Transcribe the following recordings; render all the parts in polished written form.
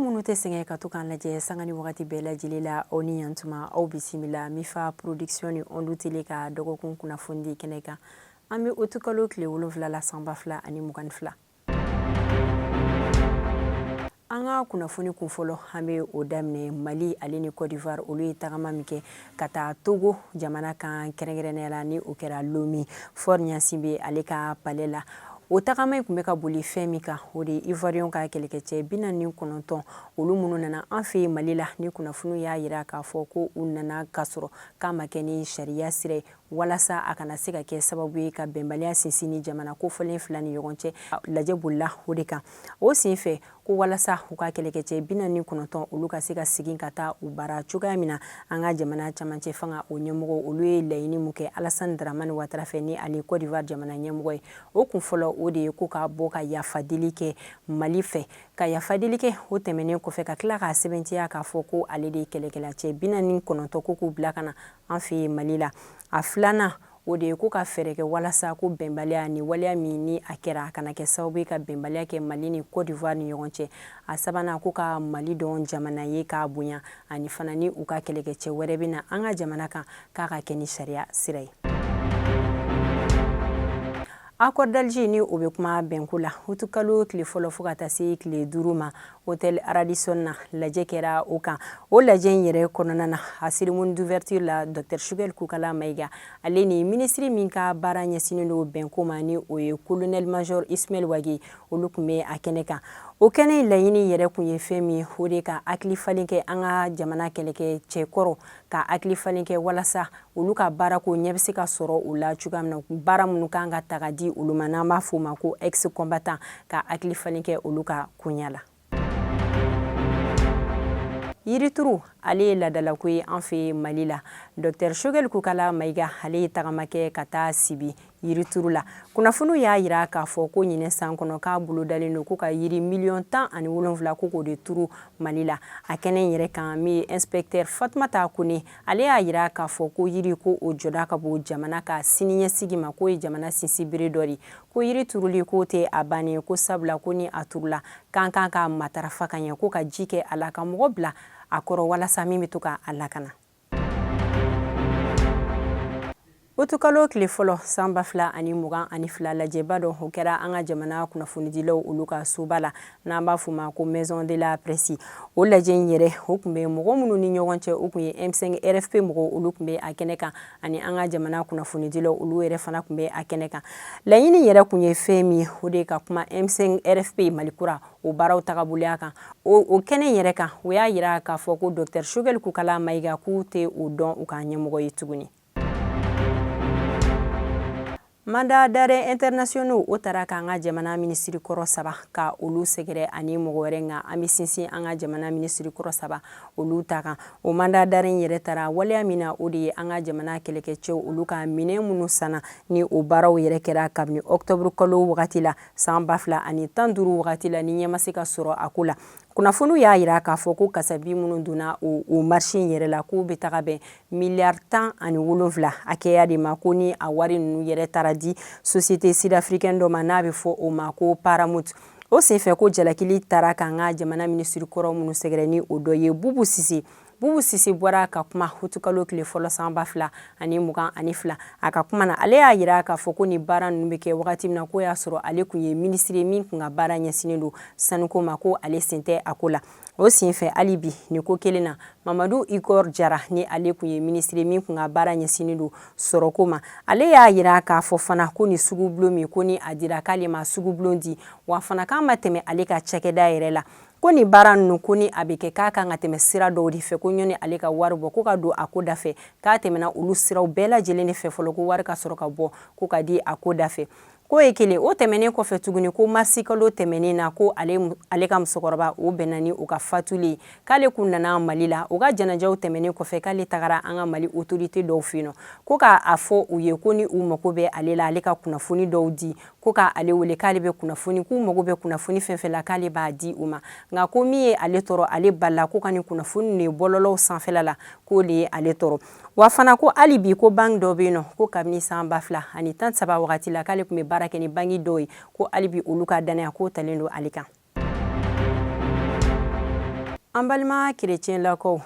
Minnu tɛ sɛgɛn ka to k'an lajɛ sanga ni wagati bɛɛ lajɛlen la, aw ni yantuma, aw bisimila Mifa Production ni Ondu Télé ka dɔgɔkun kunnafoni kɛnɛ kan. An bɛ utikalo tile 7 la, san 2022. An ka kunnafoni kun fɔlɔ, an bɛ o daminɛ Mali ale ni Côte d'Ivoire, olu ye tagama min kɛ ka taa Togo jamana kan, kɛrɛnkɛrɛnnenya la ni o kɛra Lomé, Faure Gnassingbé ale ka palais la. O tagama in tun bɛ ka boli fɛn min kan, o de ye Ivoirien ka kɛlɛkɛcɛ 49, olu minnu nana an fɛ Mali la, ni kunnafoni y'a jira k'a fɔ ko u nana ka sɔrɔ k'a ma kɛ ni sariya sira ye, walasa a kana se ka kɛ sababu ye ka bɛnbaliya sinsin ni jamana kofɔlen fila ni ɲɔgɔn cɛ. Lajɛ bolila o de kan. O senfɛ ko walasa u ka kɛlɛkɛcɛ 49, olu ka se ka segin ka taa u bara cogoya min na, an ka jamana camancɛ fanga o ɲɛmɔgɔ, olu ye laɲini min kɛ Alassane Dramane Ouattara fɛ, ni ale Côte d'Ivoire jamana ɲɛmɔgɔ ye, o kun fɔlɔ, o de ye ko ka bɔ ka yafadeli kɛ Mali fɛ. Ka yafadeli kɛ, o tɛmɛnen kɔfɛ, ka tila k'a sɛbɛntiya k'a fɔ ko ale de ye kɛlɛkɛlacɛ 49 ko k'u bila ka na an fɛ yen Mali la. A filanan, o de ye ko ka fɛɛrɛ kɛ walasa ko bɛnbaliya ni waleya min ni a kɛra, a kana kɛ sababu ye ka bɛnbaliya kɛ Mali ni Côte d'Ivoire ni ɲɔgɔn cɛ. A sabanan, ko ka Mali dɔn jamana ye k'a bonya, ani fana ni u ka kɛlɛkɛcɛ wɛrɛ bɛ na an ka jamana kan, k'a ka kɛ ni sariya sira ye. Accord d'Alger, ni o bɛ kuma bɛnko la, utikalo tile fɔlɔ fo ka taa se tile 5 ma, hôtel Radisson na, lajɛ kɛra o kan. O lajɛ in yɛrɛ kɔnɔna na, a cérémonie d'ouverture la, Dr Choguel Kokalla Maïga, ale ni minisiri min ka baara ɲɛsinnen don bɛnko ma, ni o ye colonel major Ismaël Wagué, olu tun bɛ a kɛnɛ kan. O kɛnɛ in laɲini yɛrɛ tun ye fɛn min, o de ka hakili falen kɛ an ka jamana kɛlɛkɛ cɛkɔrɔ, ka hakili falen kɛ walasa olu ka baara ko ɲɛ bɛ se ka sɔrɔ u la cogoya min na, baara minnu kan ka ta ka di olu ma, n'an b'a fɔ o ma ko ex combattant, ka hakili falen kɛ olu ka koɲa la. Yirituru, ale ye laadalako ye an fɛ Mali la. Dr Choguel Kokalla Maïga, ale ye tagama kɛ ka taa Sibi yirituru la. Kunnafoniw y'a jira k'a fɔ ko ɲinɛ san kɔnɔ, k'a bolodalen don ko ka yiri miliyɔn 17 ko k'o de turu Mali la. A kɛnɛ in yɛrɛ kan, min ye inspecteur Fatumata Kone, ale y'a jira k'a fɔ ko yiri ko o jɔda ka bon jamana ka siniɲɛsigi ma, k'o ye jamana sinsinbere dɔ de, ko yiri turuli ko tɛ a bannen, ko sabula ko ni a turula, k'an kan ka matarafa ka ɲɛ, ko ka ji kɛ a la, ka mɔgɔ bila a kɔrɔ walasa min bɛ to ka a lakana. Utikalo tile fɔlɔ san 2022, lajɛba dɔ o kɛra an ka jamana kunnafonidilaw olu ka soba la, n'an b'a fɔ ma ko Maison de la Presse. O lajɛ in yɛrɛ, o tun bɛ mɔgɔ minnu ni ɲɔgɔn cɛ, o tun ye M5 RFP mɔgɔw, olu tun bɛ a kɛnɛ kan, ani an ka jamana kunnafonidilaw, olu yɛrɛ fana tun bɛ a kɛnɛ kan. Laɲini yɛrɛ tun ye fɛn min ye, o de ye ka kuma M5 RFP Mali kura o baaraw tagaboloya kan. O kɛnɛ yɛrɛ kan, o y'a jira k'a fɔ ko Dr Choguel Kokalla Maïga, k'u tɛ o dɔn u ka ɲɛmɔgɔ ye tuguni. Mandat d'arrêt internationaux, o taara k'an ka jamana minisiri kɔrɔ saba ka olu sɛgɛrɛ ani mɔgɔ wɛrɛ, nka an bɛ sinsin an ka jamana minisiri kɔrɔ saba olu ta kan. O mandat d'arrêt yɛrɛ taara waleya min na, o de ye an ka jamana kɛlɛkɛcɛw, olu ka minɛn minnu sanna, ni o baaraw yɛrɛ kɛra kabini octobre kalo wagati la san 2015 wagati la, ni ɲɛ ma se ka sɔrɔ a ko la. Kunnafoniw y'a jira k'a fɔ ko kasabi minnu donna o marché in yɛrɛ la, k'u bɛ taga bɛn miliyari 17 hakɛya de ma, ko ni a wari ninnu yɛrɛ taara di société sud-africaine dɔ ma, n'a bɛ fɔ o ma ko Paramount. O senfɛ ko jalakili taara k'an ka jamana minisiri kɔrɔ minnu sɛgɛrɛ, ni o dɔ ye Boubou Cissé. Boubou Cissé bɔra ka kuma utikalo tile fɔlɔ san 2022. A ka kuma na, ale y'a jira k'a fɔ ko ni baara ninnu bɛ kɛ wagati min na, k'o y'a sɔrɔ ale tun ye minisiri min tun ka baara ɲɛsinnen don sanuko ma, ko ale sen tɛ a ko la. O senfɛ, hali bi nin ko kelen na, Mamadou Igor Diarra, ni ale tun ye minisiri min tun ka baara ɲɛsinnen don sɔrɔko ma, ale y'a jira k'a fɔ fana ko ni sugubulon min ko ni a dira, k'ale ma sugubulon di, wa fana k'a ma tɛmɛ ale ka cakɛda yɛrɛ la, ko ni baara ninnu, ko ni a bɛ kɛ, k'a kan ka tɛmɛ sira dɔw de fɛ, ko ɲɔni ale ka wari bɔ ko ka don a ko da fɛ, k'a tɛmɛna olu siraw bɛɛ lajɛlen de fɛ fɔlɔ, ko wari ka sɔrɔ ka bɔ ko ka di a ko da fɛ. K'o ye kelen. O tɛmɛnen kɔfɛ tuguni, ko marisikalo tɛmɛnen na, ko ale ka musokɔrɔba, o bɛnna ni u ka fatuli ye, k'ale kun nana Mali la. U ka janajaw tɛmɛnen kɔfɛ, k'ale tagara an ka Mali autorité dɔw fɛ yen nɔ, ko k'a fɔ u ye ko ni u mago bɛ ale la, ale ka kunnafoni dɔw di, ko k'ale wele, k'ale bɛ kunnafoni, k'u mago bɛ kunnafoni fɛn fɛn la, k'ale b'a di u ma. Nka ko min ye ale tɔɔrɔ, ale balila ko ka nin kunnafoni de bɔlɔlɔw sanfɛla la, k'o de ye ale tɔɔrɔ. Wa fana ko hali bi, ko banque dɔ bɛ yen nɔ, ko kabini san 2013 wagati la, k'ale tun bɛ baara kɛ ni banque dɔw ye, ko hali bi olu ka danaya k'o talen don ale kan. An balima kerecɛnlakaw,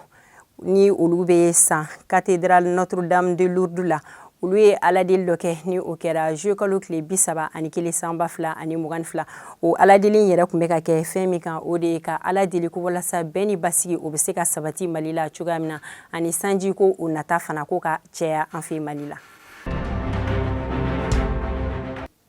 ni olu bɛ san cathédrale Notre-Dame de Lourdes la, olu ye aladeli dɔ kɛ ni o kɛra juillet kalo tile 31 san 2022. O aladeli yɛrɛ tun bɛ ka kɛ fɛn min kan, o de ye ka ala deli ko walasa bɛn ni basigi o bɛ se ka sabati Mali la cogoya min na, ani sanji ko o nata fana ko ka cɛya an fɛ Mali la.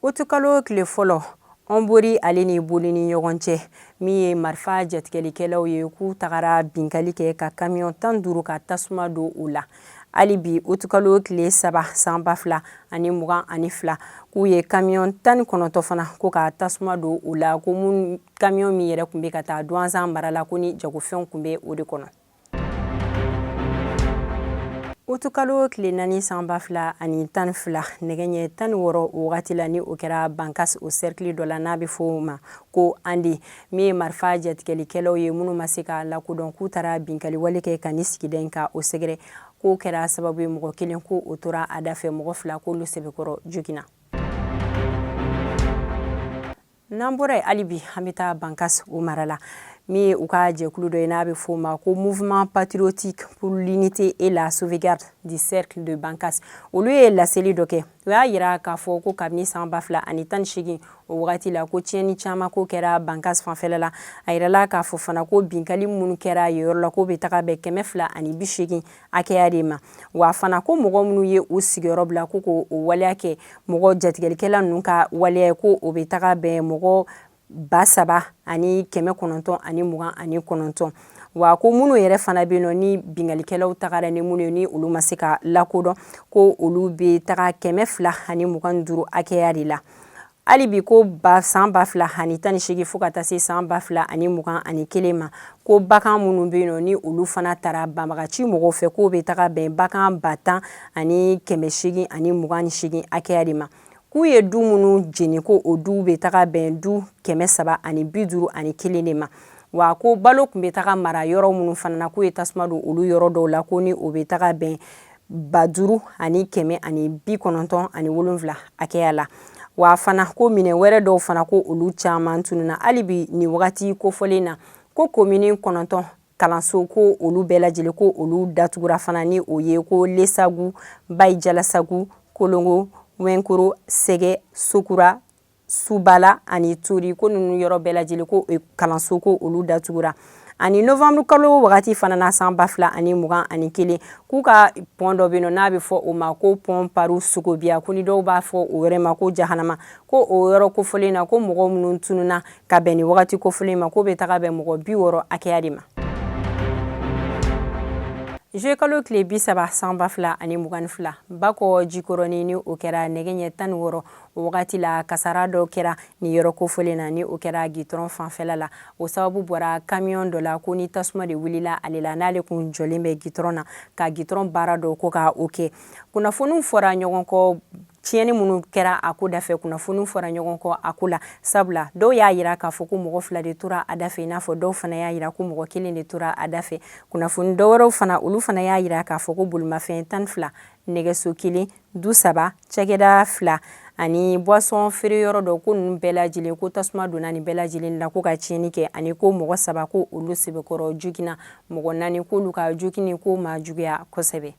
Utikalo tile fɔlɔ, Ɔnbori ale ni Boli ni ɲɔgɔn cɛ, min ye marifa jatigɛlikɛlaw ye, k'u tagara binkali kɛ ka kamiyɔn 15 ka tasuma don u la. Hali bi utikalo tile 3 san 2022, k'u ye kamiyɔn 19 fana ko ka tasuma don u la, ko kamiyɔn min yɛrɛ tun bɛ ka taa Duwanzan mara la, ko ni jagofɛnw tun bɛ o de kɔnɔ. Utikalo tile 4 san 2012, nɛgɛ ɲɛ 16 o wagati la, ni o kɛra Bankas o cercle dɔ la n'a bɛ fɔ o ma ko Ande, min ye marifa jatigɛlikɛlaw ye minnu ma se ka lakodɔn, k'u taara binkali wale kɛ ka ni sigida in ka o sɛgɛrɛ, k'o kɛra sababu ye mɔgɔ kelen ko o tora a da fɛ, mɔgɔ 2 k'olu sɛbɛkɔrɔ joginna. N'an bɔra yen, hali bi an bɛ taa Bankas o mara la, min ye u ka jɛkulu dɔ ye n'a bɛ f'o ma ko Mouvement patriotique pour l'unité et la sauvegarde du cercle de Bankas, olu ye laseli dɔ kɛ. U y'a jira k'a fɔ ko kabini san 2018 o wagati la, ko tiɲɛni caman ko kɛra Bankas fanfɛla la. A yirala k'a fɔ fana ko binkali minnu kɛra yen yɔrɔ la, k'o bɛ taga bɛn 280 hakɛya de ma. Wa fana ko mɔgɔ minnu ye u sigiyɔrɔ bila ko k'o waleya kɛ, mɔgɔ jatigɛlikɛla ninnu ka waleya, ko o bɛ taga bɛn mɔgɔ 3929. Wa ko minnu yɛrɛ fana bɛ yen nɔ ni binkalikɛlaw tagara ni minnu ye, ni olu ma se ka lakodɔn, ko olu bɛ taga 225 hakɛya de la. Hali bi ko ba san 2018 fo ka taa se san 2021 ma, ko bagan minnu bɛ yen nɔ ni olu fana taara banbagaci mɔgɔw fɛ, k'o bɛ taga bɛn bagan 10,828 hakɛya de ma. K'u ye du minnu jeni, ko o du bɛ taga bɛn du 351 de ma. Wa ko balo tun bɛ taga mara yɔrɔ minnu fana na, k'u ye tasuma don olu yɔrɔ dɔw la, ko ni o bɛ taga bɛn 5197 hakɛya la. Wa fana ko minɛn wɛrɛ dɔw fana, ko olu caman tununna. Hali bi nin wagati kofɔlen na, ko komini 9 kalanso, ko olu bɛɛ lajɛlen, ko olu datugura fana, ni o ye ko Lesagu, Bayi Jalasagu, Kolongo, Wɛnkoro, Sɛgɛ, Sokura, Subala ani Tori, ko ninnu yɔrɔ bɛɛ lajɛlen, ko kalanso, ko olu datugura. Ani novembre kalo wagati fana na san 2021, k'u ka pont dɔ bɛ yen nɔ n'a bɛ fɔ o ma ko pont Paru Sogobiya, ko ni dɔw b'a fɔ o yɔrɔ ma ko jahanama, ko o yɔrɔ kofɔlen na, ko mɔgɔ minnu tununna ka bɛn ni wagati kofɔlen ma, k'o bɛ taga bɛn mɔgɔ 60 hakɛya de ma. Juillet kalo tile 30 san 2022, Bakɔ Jikɔrɔni, ni o kɛra nɛgɛ ɲɛ 16 o wagati la, kasara dɔ kɛra ni yɔrɔ kofɔlen na, ni o kɛra gitɔrɔn fanfɛla la. O sababu bɔra kamiyɔn dɔ la, ko ni tasuma de wulila ale la, n'ale kun jɔlen bɛ gitɔrɔn na ka gitɔrɔn baara dɔ ko ka o kɛ. Kunnafoniw fɔra ɲɔgɔn kɔ tiɲɛni minnu kɛra a ko dafɛ, kunnafoniw fɔra ɲɔgɔn kɔ a ko la, sabula dɔw y'a yira k'a fɔ ko mɔgɔ 2 de tora a dafɛ, i n'a fɔ dɔw fana y'a yira ko mɔgɔ kelen de tora a dafɛ. Kunnafoni dɔwɛrɛw fana, olu fana y'a yira k'a fɔ ko bolimafɛn 12, nɛgɛso kelen, du 3, cakɛda 2 ani boisson feere yɔrɔ dɔ, ko ninnu bɛɛ lajɛlen, ko tasuma donna nin bɛɛ lajɛlen la ko ka tiɲɛni kɛ, ani ko mɔgɔ 3, ko olu sɛbɛkɔrɔ joginna, mɔgɔ 4, k'olu ka joginni ko ma juguya kosɛbɛ.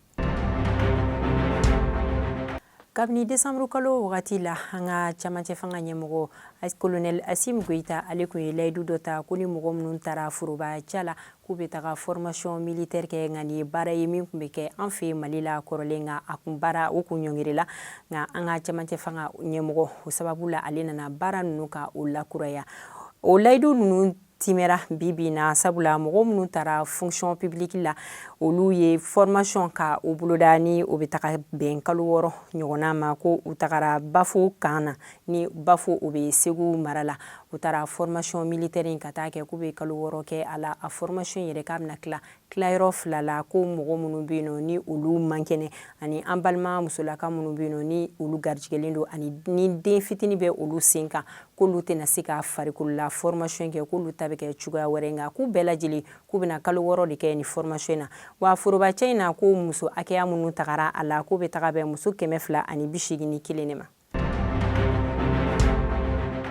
Kabini desanburu kalo wagati la, an ka camancɛ fanga ɲɛmɔgɔ colonel Assimi Goïta, ale tun ye layidu dɔ ta ko ni mɔgɔ minnu taara foroba ca la, k'u bɛ taga formation militaire kɛ. Nka nin ye baara ye min tun bɛ kɛ an fɛ Mali la kɔrɔlen, nka a kun baara o kun ɲɔngirila. Nka an ka camancɛ fanga ɲɛmɔgɔ, o sababu la ale nana baara ninnu ka o lakuraya. O layidu ninnu timɛra bi bi na, sabula mɔgɔ minnu taara fonction publique la, olu ye formation ka o boloda, ni o bɛ taga bɛn kalo 6 ɲɔgɔnna ma, ko u tagara Bafo kan na, ni Bafo o bɛ Segu mara la. U taara formation militaire in ka taa kɛ, k'u bɛ kalo 6 kɛ a la. A formation yɛrɛ k'a bɛna tila tilayɔrɔ 2 la, ko mɔgɔ minnu bɛ yen nɔ ni olu man kɛnɛ, ani an balima musolaka minnu bɛ yen nɔ ni olu garijɛgɛlen don, ani ni den fitinin bɛ olu sen kan, k'olu tɛna se ka farikolola formation kɛ, k'olu ta bɛ kɛ cogoya wɛrɛ. Nka k'u bɛɛ lajɛlen, k'u bɛna kalo 6 de kɛ ni formation na. Wa forobacɛ in na, ko muso hakɛya minnu tagara a la, k'o bɛ taga bɛn muso 281 de ma.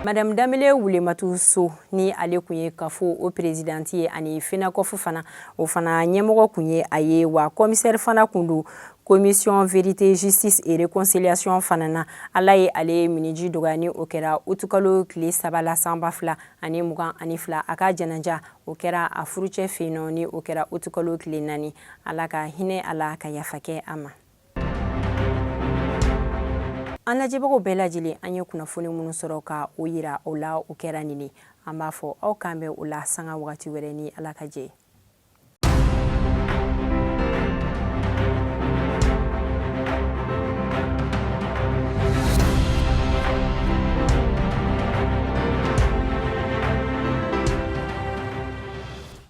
Madame Danbele Wulematu So, ni ale kun ye kafo o présidente ye, ani FENACOF fana, o fana ɲɛmɔgɔ kun ye a ye, wa commissaire fana kun don Commission vérité, justice et réconciliation fana na. Ala ye ale miniji dɔgɔya, ni o kɛra utukalo tile 3 la san 2022. A ka janaja, o kɛra a furucɛ fɛ yen nɔ, ni o kɛra utukalo tile 4. Ala ka hinɛ a la, ka yafa kɛ a ma. An lajɛbagaw bɛɛ lajɛlen, an ye kunnafoni minnu sɔrɔ ka o yira o la, o kɛra nin. An b'a fɔ aw k'an bɛn o la sanga wagati wɛrɛ, ni Ala ka jɛ.